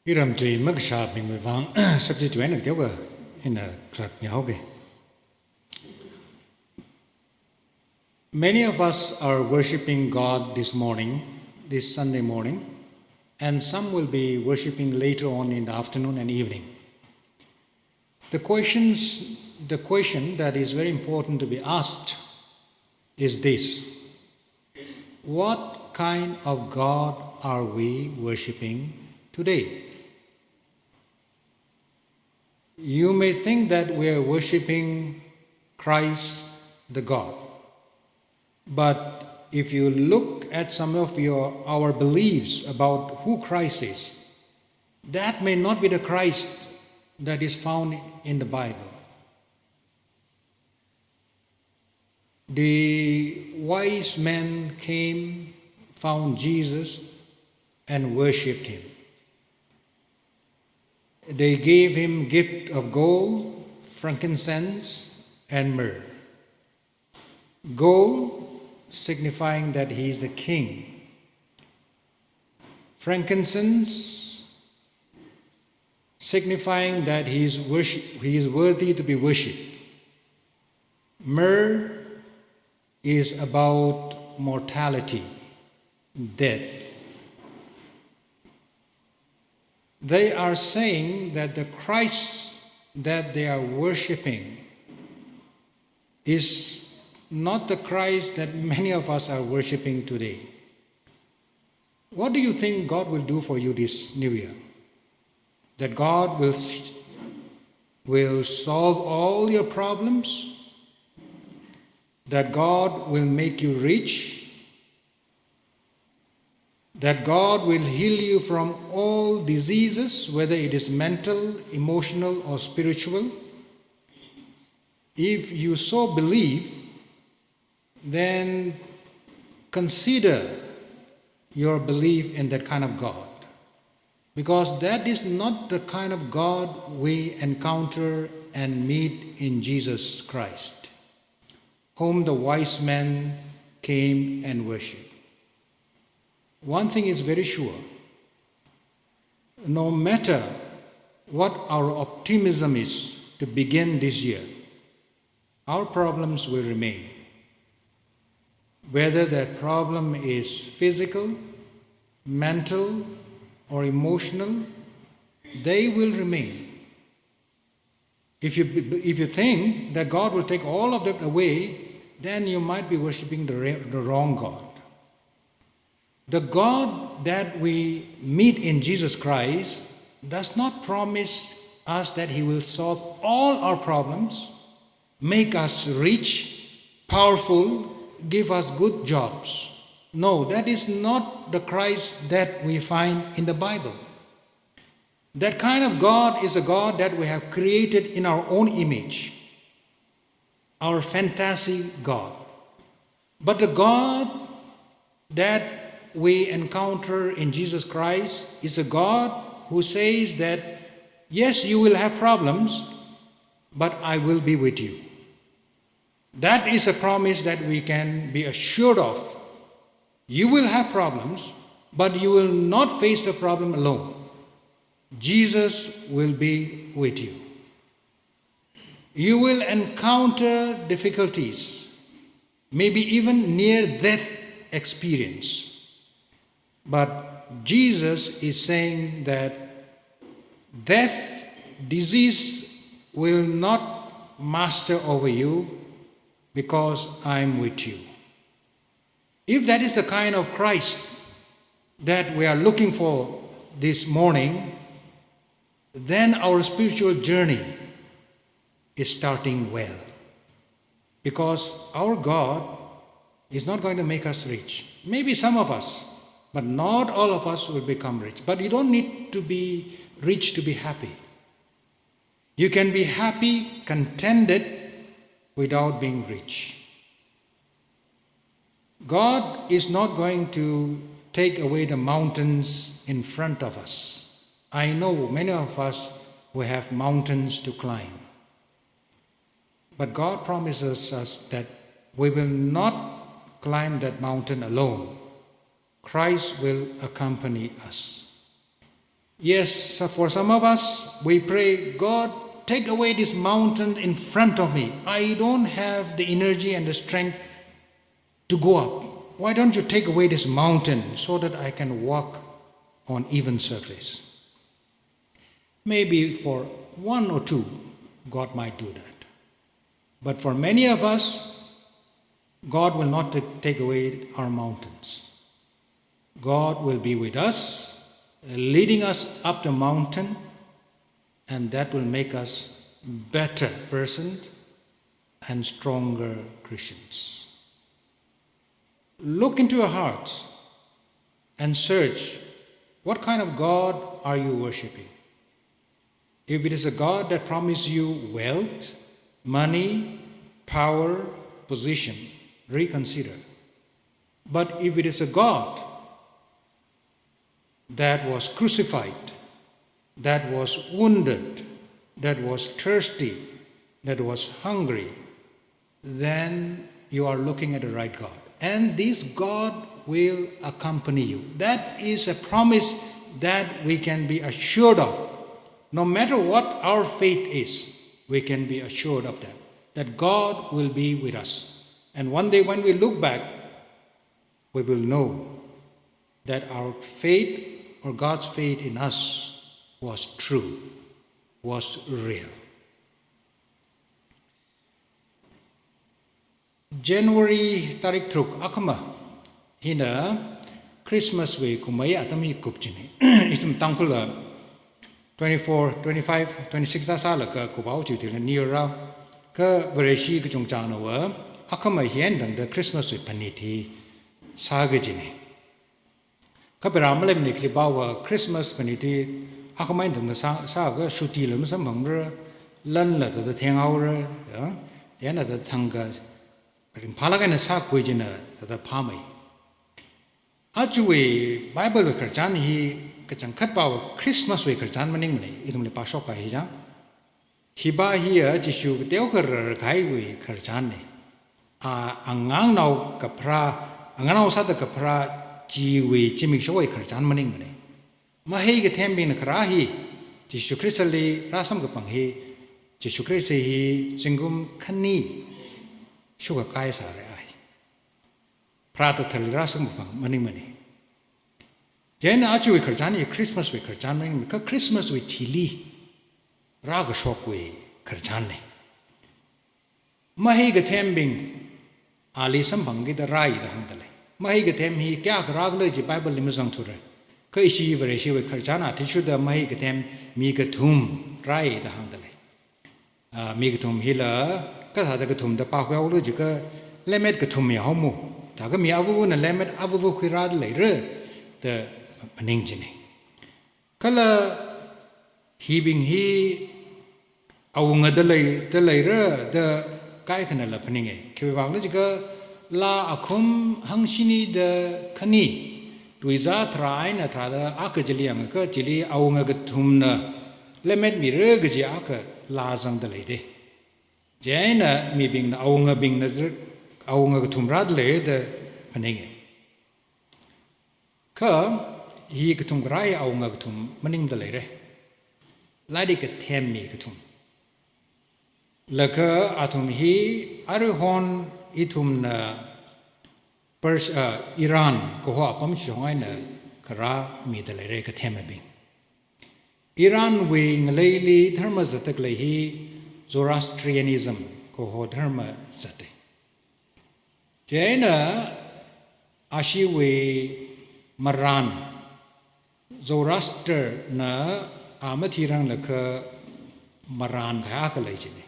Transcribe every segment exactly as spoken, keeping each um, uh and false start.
Iramtui makashābingwui vang, substitute eina teoga ina klat mihaoge. Many of us are worshiping God this morning, this Sunday morning, and some will be worshiping later on in the afternoon and evening. The questions, the question that is very important to be asked is this: what kind of God are we worshiping today? You may think that we are worshiping Christ the God. But if you look at some of your, our beliefs about who Christ is, that may not be the Christ that is found in the Bible. The wise men came, found Jesus, and worshipped him. They gave him gift of gold, frankincense, and myrrh. Gold signifying that he is the king. Frankincense signifying that he is worship, he is worthy to be worshipped. Myrrh is about mortality, death. They are saying that the Christ that they are worshipping is not the Christ that many of us are worshipping today. What do you think God will do for you this new year? That God will s-, will solve all your problems? That God will make you rich? That God will heal you from all diseases, whether it is mental, emotional, or spiritual? If you so believe, then consider your belief in that kind of God. Because that is not the kind of God we encounter and meet in Jesus Christ, whom the wise men came and worshipped. One thing is very sure. No matter what our optimism is to begin this year, our problems will remain. Whether that problem is physical, mental, or emotional, they will remain. If you, if you think that God will take all of that away, then you might be worshipping the re-, the wrong God. The God that we meet in Jesus Christ does not promise us that he will solve all our problems, make us rich, powerful, give us good jobs. No, that is not the Christ that we find in the Bible. That kind of God is a God that we have created in our own image, our fantasy God. But the God that we encounter in Jesus Christ is a God who says that, "Yes, you will have problems, but I will be with you." That is a promise that we can be assured of. You will have problems, but you will not face the problem alone. Jesus will be with you. You will encounter difficulties, maybe even near death experience. But Jesus is saying that death, disease will not master over you because I'm with you. If that is the kind of Christ that we are looking for this morning, then our spiritual journey is starting well. Because our God is not going to make us rich. Maybe some of us, but not all of us will become rich. But you don't need to be rich to be happy. You can be happy, contented, without being rich. God is not going to take away the mountains in front of us. I know many of us, we have mountains to climb. But God promises us that we will not climb that mountain alone. Christ will accompany us. Yes, so for some of us, we pray, "God, take away this mountain in front of me. I don't have the energy and the strength to go up. Why don't you take away this mountain so that I can walk on even surface?" Maybe for one or two, God might do that. But for many of us, God will not ta-, take away our mountains. God will be with us, leading us up the mountain, and that will make us better person and stronger Christians. Look into your hearts and search, what kind of God are you worshiping? If it is a God that promises you wealth, money, power, position, reconsider. But if it is a God that was crucified, that was wounded, that was thirsty, that was hungry, then you are looking at the right God. And this God will accompany you. That is a promise that we can be assured of. No matter what our fate is, we can be assured of that, that God will be with us. And one day when we look back, we will know that our faith or God's faith in us was true, was real. January tarik tharuk akhama hina Christmas wui kumei atam hi kup chini. Ithum Tangkhul la twenty-four, twenty-five, twenty-six da sālaga kupao chi thila nira. Kha Vareshi kachungchangna va akhama hi eina tangda Christmas wui phanit hi sāga chini. Kha pera malemni kaji bawa Christmas phanit hi akhama eina tangda sā, sāga shuti la masamphangra, lan la tada thenghaora, ya, yana tada thangkha ringphālāk eina sākhui china tada phāmei. Ajawui Bible wui khararchan hi kachangkhat bawa Christmas wui khararchan maningmana, ithumli pāshok kahai chang. Hiva hiya Jishu kateokha rarkahaiwui khararchanna. A, angangnao kapharā, angangnao sāda kapharā chiwui zimikshowui khararchan maningmana. Mahai kathembingna kharā hi, Jishu Khristali rāsamkapang hi, Jishu Khrista hi zingkum khani shukhakai sāra ai. Pharāda thali rāsamkapang maningmana. Chieina ajawui khararchan hi Christmas wui khararchan maningmana, kha Christmas wui thili rākashokwui khararchanna. Mahai kathembing ali samphangkida rāi da hāngda lei. Mahai kathem hi kayākha rākhala chi Bible li mazangthura. Kha ishi Vareshiwui khararchan athishurda mahai kathem mi kathum rāi da hāngda lei. Ah, mi kathum hila, kathāda kathum da pākhuihaolu jiakha, lemmet kathum mihaomo. Thākha mi avavana lemmet avava khuirāda leira da phaning chini. Kala hibing hi awunga da lei, da leira da kaikhanala phaninga. Khiwuivangkhala jiakha laa akhum hangshini da khani, tuizā tharā eina tharāda akha chili yangakha chili awunga kathumna lemmet mira kaji akha laa zangda leida. Chieina mibingna awungabingna dr-, awunga kathum rāda leira da phaninga. Kha hi kathum kharā hi awunga kathum maningda leira. Lairik kathem mi kathum. Laga athum hi aruihon ithumna Pers-, ah, Iran kaho apam shong eina kharā mida leira kathemabing. Iranwui ngaleili dharma zatda khalei hi Zoroastrianism kaho dharma zatta. Chieina ashiwui marān, Zoroasterna a mathiranglaga marān kayākha lei chini.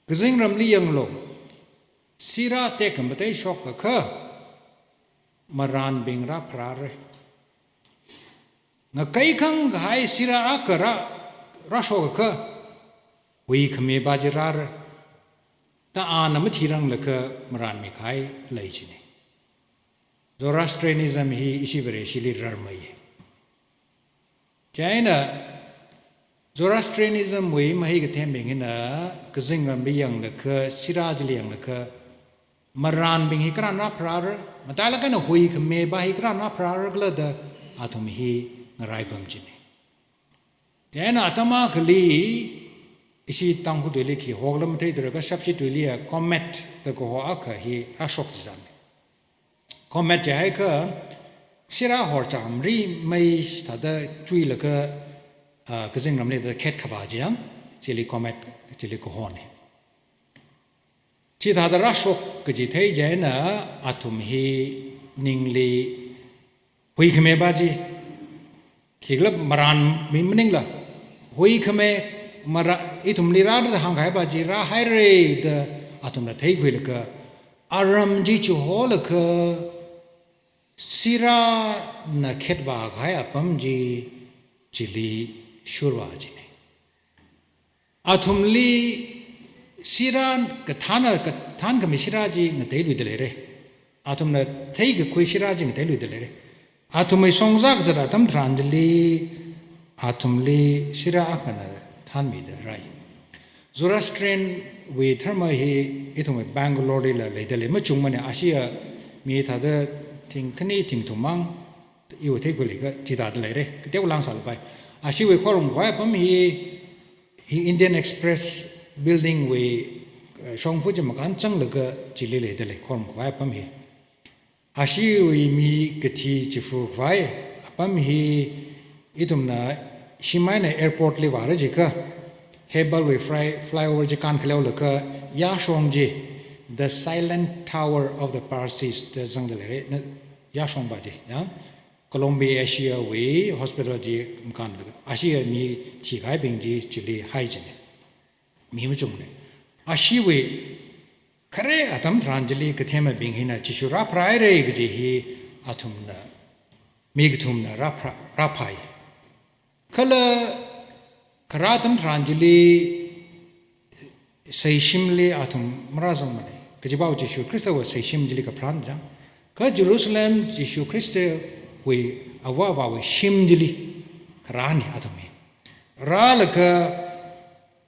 Kazingramli yanglu, sirā tekhamatei shokakha, marānbing rāpharāra. Ngakai khangkahai sirā akha rā, rāshokakha, huikhame va chi rāra. Da ana mathiranglaga marānmi kahai lei chini. Zoroastrianism hi ishi Vareshili rarmeiya. Chieina Zoroastrianism wui mahai kathembing hina kazingramli yanglaga, sirā chili yanglaga, marānbing hi kharan rāpharāra, matailāk eina huikhame va hi kharan rāpharāra khala da athum hi ngaraipam china. Chieina atam akhali ishi Tangkhul tuili khi hokhala matheithura, kashap ishi tuili a comet da kaho akha hi rāshok chizan. Comet jiakha sirā horchāmri mei thāda chuilaga, ah, kazingramli thāda khet khavā chi yang, chili comet, chili kahona. Chithāda rāshok kaji thei chieina athum hi ningli huikhame pa chi, khikhala marānmi maningla, huikhame mara, ithumli rāda hāngkahai pa chi rāhaira da athumna theikhuilaga, aram chi chiholaga sirāna khetvā kahai apam chi chili shurvā china. Athumli sirā kathāna, kathānkhami sirā chi ngateiluida leira. Athumna theikakhui sirā chi ngateiluida leira. Athumwui shongza kazat atam tharan chili, athumli sirā akhana thānmida rai. Zoroastrian wui dharma hi ithumwui Bangalore lila leida lei, machungmana, ashiya mi thāda thingkhani thingthum mang iwui theikhuilaga chithāda leira, kateokha lāngsālapai. Ashiwui khorum khavai apam hi, hi Indian Express Building wui, eh, shongfa chi makān changlaga chili leida lei, khorum khavai apam hi. Ashiwui mi kathi chifa khavai apam hi ithumna shimeina airport li vāra jiakha, Hebbal wui fly, flyover chi kānkaleolaga yāshong chi, the silent tower of the Parsis da zangda leira, na, yāshong pa chi, ya. Colombo Asia wui hospital chi makānlaga, ashiya mi thikahaibing chi chili hai china. Mi machungna. Ashiwui khare atam tharan chili kathemabing hina Jishu rāpharāhaira kaji hi athumna, mi kathumna rāpharā, rāphai. Kala kharā atam tharan chili seishimli athum marāzangmana. Kajiva Jishu Khristawui seishim chili kapharāna chang. Kha Jerusalem Jishu Khristawui ava avāwui shim chili kharāna athum hi. Rālaga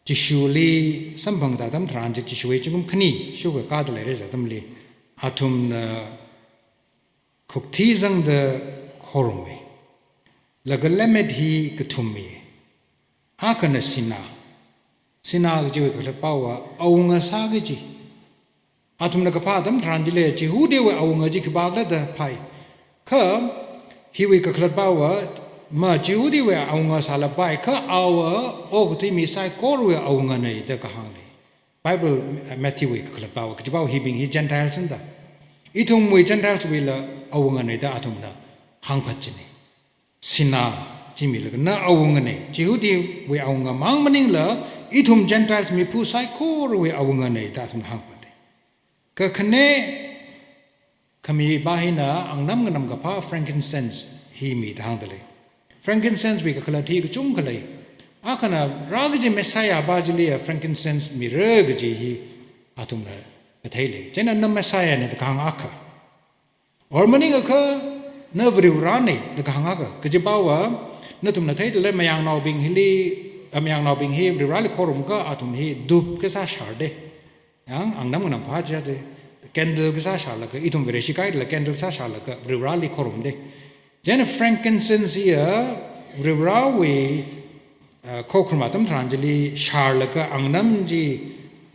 Jishuli samphangda atam tharan chi Jishuwui zingkum khani shukakāda leira kaji atamli, athumna khukthi zangda khoruma. Laga lemmet hi kathummi. Akhana sinā. Sinā kajiwui kakhalatpava awunga sā kaji. Athumna kaphā atam tharan chili Jihudiwui awunga chi khipākhala da phai. Kha hiwui kakhalatpava ma Jihudiwui awunga sālapai, kha awa okathui mi saikorawui awungana da kahāngna. Bible, eh, Matthewwui kakhalatpava, kajipava hibing hi Gentiles na da. Ithumwui Gentiles wuila awungana da athumna hāngphat china. Sinā chi milaga na awungana, Jihudiwui awunga mang maningla, ithum Gentiles miphu saikorawui awungana da athumna hāngphat. Kakhane khami pa hina angnam nganamkaphā frankincense hi mida hāngda lei. Frankincense wui kakhalat hi kachungkha lei. Akhana rā kaji Messiah pa chili frankincense mira kaji hi athumna kathei lei. Chieina na Messiah na da kahāng akha. Or maningakha na Varivarana da kahāng akha. Kajipava nathumna theida lei mayangnaobing hili, ah, mayangnaobing hi Varivarali khorumkha athum hi dhūp kasā shāra da. Yang, angnam nganamphā chi da, candle kasā shālaga, ithum Vareshi kahaila candle kasā shālaga Varivarali khoruma da. Chieina frankincense hiya Varivarawui, ah, khokharum atam tharan chili shārlaga angnam chi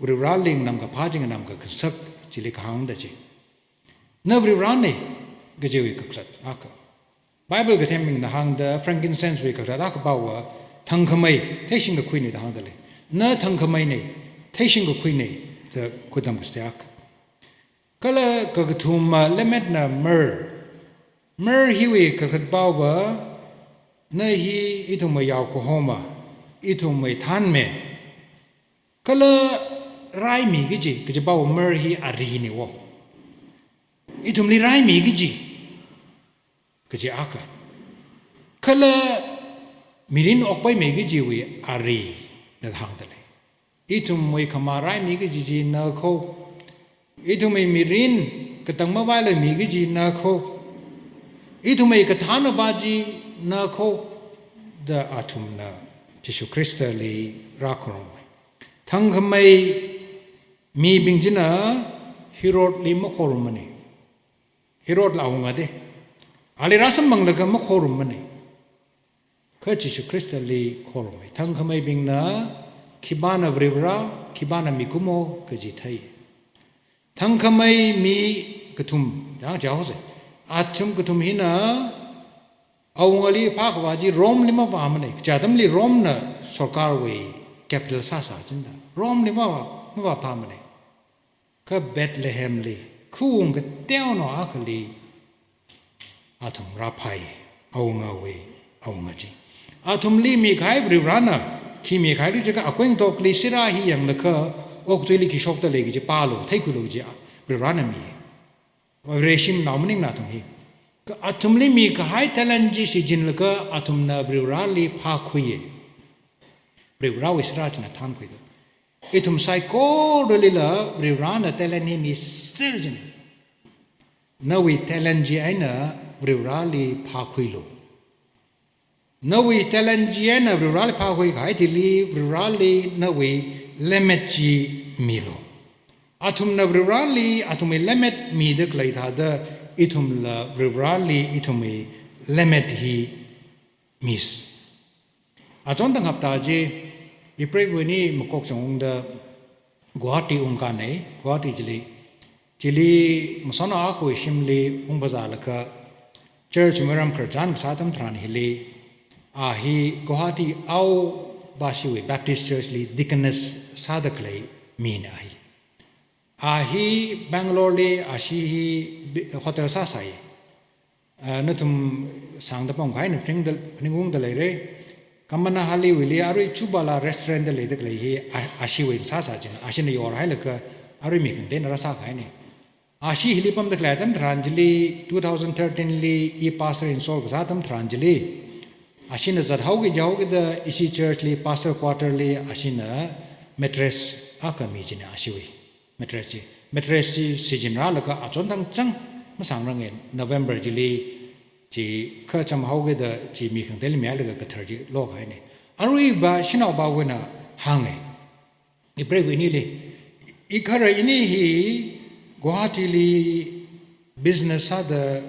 Varivarali nganamkaphā chi nganamkakhangasak chili kahāngda chi. Na Varivarana kajiwui kakhalat akha. Bible kathembingna hāngda frankincense wui kakhalat akhapava thangkhamei, theishingkakhuina da hāngda lei. Na thangkhameina, theishingkakhuina da khutam kasā akha. Kala kakathuma lemmetna myrrh. Myrrh hiwui kakhalatpava na hi ithumwui yao kahoma, ithumwui thanme. Kala raimi kaji, kajipava myrrh hi arina wo. Ithumli raimi kaji, kaji akha. Kala mirin okpaimi kajiwui ari na da hāngda lei. Ithumwui khamā raimi kaji chi na kho. Ithumwui mirin katang mavailami kaji na kho. Ithumwui kathānna pa chi na kho. Da athumna Jishu Khristali rākhoruma. Thangkhamei mibing china Herodli makhorumana. Herodla awunga da. Ali rāsamphanglaga makhorumana. Kha Jishu Khristali khorummi. Thangkhameibingna khipāna Varivara, khipāna mikumo kaji thei. Thangkhamei mi kathum, chang chaose. Athum kathum hina awungali phākhavā chi Rome li mavāmana. Kaja atamli Rome na sorkarwui capital sāsā china. Rome li mavā, mavāphāmana. Kha Bethlehem li, kha wung kateonao akhali athum rāphai, awungawui awunga chi. Athumli mikahai Varivarana, khi mikahai lu jiakha akwengtokli sirā hi yanglaga, okathuili khi shokta lei kaji pālu, theikhuilu kaji Varivarana mi. Vareshimnao maningla athum hi. Kha athumli mikahai talent chi shichinlaga athumna Varivarali phākhuiya. Varivarawui sirā china thānkhuida. Ithum saikoralila Varivarana talent hi miser china. Nawui talent chi eina Varivarali phākhuilu. Nawui talent chi eina Varivarali phākhuikahai thili Varivarali nawui lemmet chi milu. Athumna Varivarali athumwui lemmet mida khalei thāda ithumla Varivarali ithumwui lemmet hi mis. Achon tang hapta chi, ipreiva ini Mokokchung ungda Guwahati ungkānei, Guwahati chili. Chili ngasotnao akhawui shimli ungpazālaga church maram khararchan kasā atam tharan hili, a hi Guwahati Ao Bashiwui Baptist Church li deaconess sāda khalei mina a hi. A hi Bangalore li ashi hi bi-, hotel sāsai. Ah, nathum sāngda pamkahaina phaningda, phaningungda leira. Kamanahalli wuili arui Chubala restaurant da leida khalei hi a, ashiwui sāsā china. Ashina yorhailaga arui mi khangateina rāsākahaina. Ashi hili pamda khalei atam tharan chili, two thousand thirteen li i pastor install kasā atam tharan chili, ashina zathaoki jihaokida ishi church li pastor quarter li ashina mattress akha mi china ashiwui. Mattress chi, mattress chi shichinrālaga achon tang chang masāngranga, November chili chi kha chamhaokida chi mi khangateili mihailaga kathar chi lokahaina. Aruiva shanaopawui eina hānga. Ipreiva inili, ikhara ini hi Guwahati li business sāda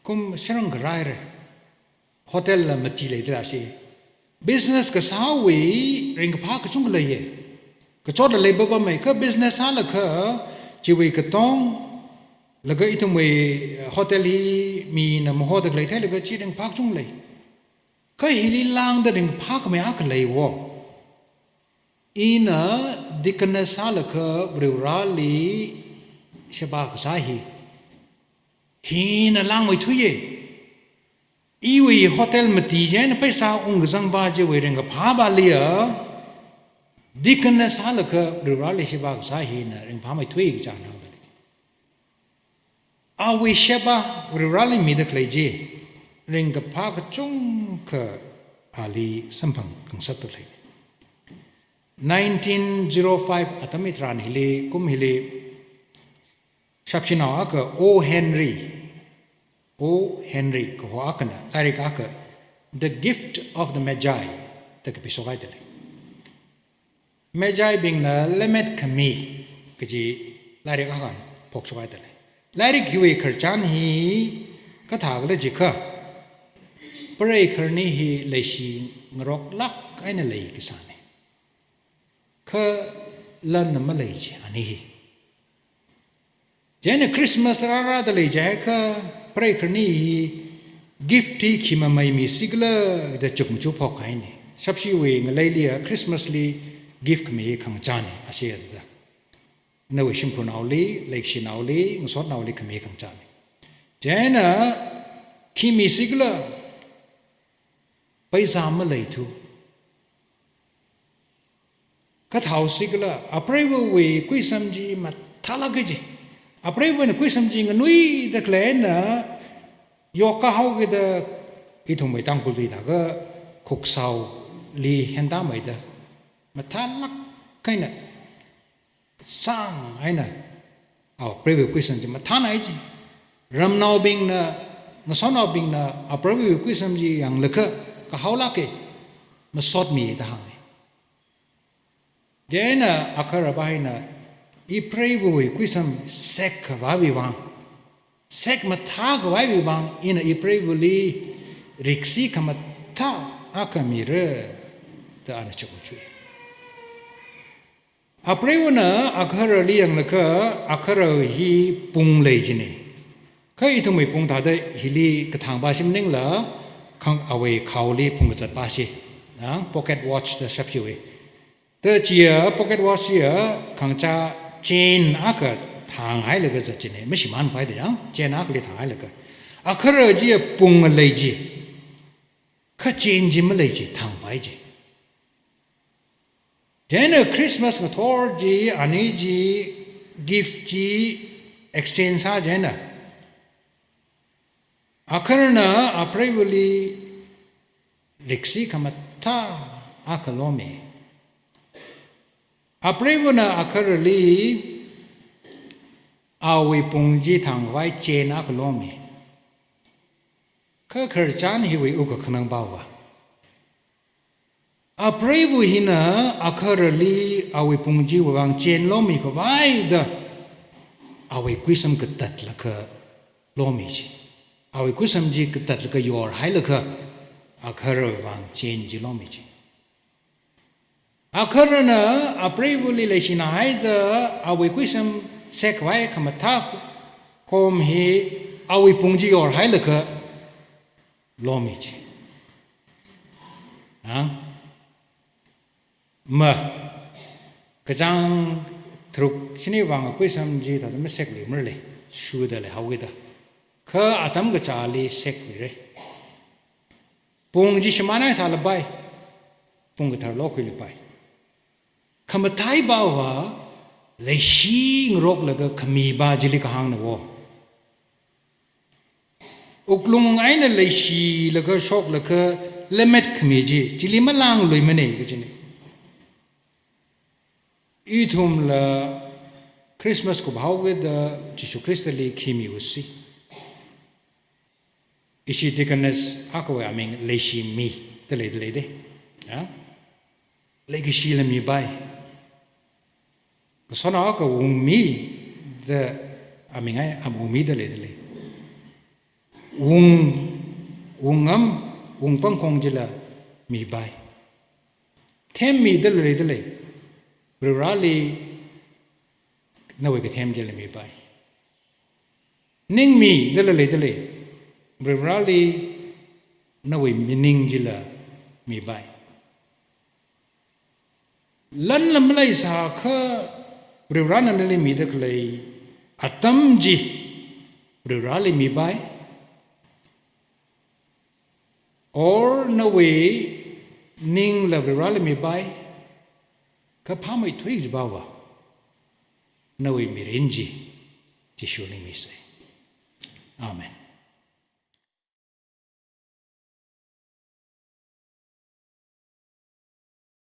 kum sharang kharā haira. Hotel la mati leida ashi. Business kasāwui ringkaphā kachungkha leiya. Kachotla lei papamei kha business sālaga chiwui katonglaga ithumwui hotel hi mina mahoda khalei theilaga chi ringkaphā kachungkha lei. Kha hili lāngda ringkaphā khamei akha leiwo. Ina deaconess sālaga Varivarali sheba kasā hi. Hina lāngmeithuiya. Iwui hotel mati chieina pheisā ungkazangpa chiwui ringkaphāpaliya, deaconess sālaga Varivarali sheba kasā hina ringphāmeithui kaja nangda lei. Awui sheba Varivarali mida khalei chi, ringkaphā kachungkha ali samphang khangasakda lei. Nineteen zero five atam hitharan hili, kum hili, shapshinao akha O Henry, O Henry kaho akhana, lairik akha, The Gift of the Magi, da kapishokhaida lei. Magi bingna lemmet khami kaji lairik akha phokshokhaida lei. Lairik hiwui khararchan hi kathākhala jiakha, preiva̱ khararna̱ hi leishi ngaroklāk eina leikasāna. Kha lanna malei chi ani hi. Chieina Christmas rārāda lei jiakha preiva̱ khararna̱ hi gift hi khi mamei misikhala da chukmaja phokhaina. Shapshiwui ngaleiliya Christmas li gift khami hi khangachāna, ashi da. Nawui shimkhurnaoli, leikashinaoli, ngasotnaoli khami khangachāna. Chieina khi misikhala, pheisā maleithu. Kathāosikhala, apreiva̱wui kuisam chi mathālāka ji. Apreiva̱na kuisam chi nganuida khaleina yokkahao kida ithumwui Tangkhul tuida kha khuksaoli hentāmeida mathālāk eina sāng eina apreiva̱wui kuisam chi mathānai ji. Ramnaobingna, ngasotnaobingna apreiva̱wui kuisam chi yanglaga kahaolāka, masotmi da hānga. Chieina akharapa hina, ipreiva̱wui kuisam sek khavaiwui vang, sek mathā khavaiwui vang, ina ipreiva̱li riksi khamathā akha mira da ana chakhuchui. Apreiva̱na agahara li yanglaga agahara hi pung lei jina. Kha ithumwui pung thāda hili kathang pā shim maningla khang awui khaoli phungkazat pā shi. Ang pocket watch da shapshiwui. Da chiya pocket watch ya khangachā chain akha thang hailaga zat jina. Mashimān khavai da yang chain akhali thang hailaga. Agahara chiya pung lei ji. Kha chain chi malei ji, thang khavai ji. Chieina Christmas ngathor chi, ani chi, gift chi, exchange sā chieina. Agaharana apreiva̱li riksi khamathā akha lomi. Apreiva̱na agaharali awui pung chi thang khavai chain akha lomi. Kha khararchan hiwui wukkhanang pāva. Apreiva̱ hina agaharali awui pung chiwui vang chain lomi khavai da awui kuisam katatlaga lomi ji. Awui kuisam chi katatlaga yor hailaga agaharawui vang chain chi lomi ji. Agaharana apreiva̱li leishina haida awui kuisam sek khavai khamathā kom hi awui pung chi yor hailaga lomi ji. Ang? Ma, kachāng tharuk shini vang kuisam chi thāda masekluimara lei, shuda lei haowida. Kha atam kachāli sekluira. Pung chi shimānhai sālapai, pung kathar lokhuilapai. Khamathā pāva, leishi ngaroklaga khami pā chili kahāngna wo. Wuklung eina leishilaga shoklaga lemmet khami chi, chili malāngluimana kajina. Ithumla Christmas kuphaowida Jishu Khristali khi miusi. Ishi deaconess akhawui aming Leishimi da leida lei de. Ya? Leikashila mipai. Kasona akha Wungmi da aming ai, am Wungmi da leida lei. Wung, Wungam, Wungpangkhong chila mipai. Themmi da leida lei. Varivarali nawui kathem chila mipai. Ningmi dala leida lei, Varivarali nawui mining chila mipai. Lanla maleisākha Varivarana nali mida khalei atam chi Varivarali mipai. Or nawui ningla Varivarali mipai, kha phāmeithui kaji pāva, nawui mirin chi Jishuli misa. Amen.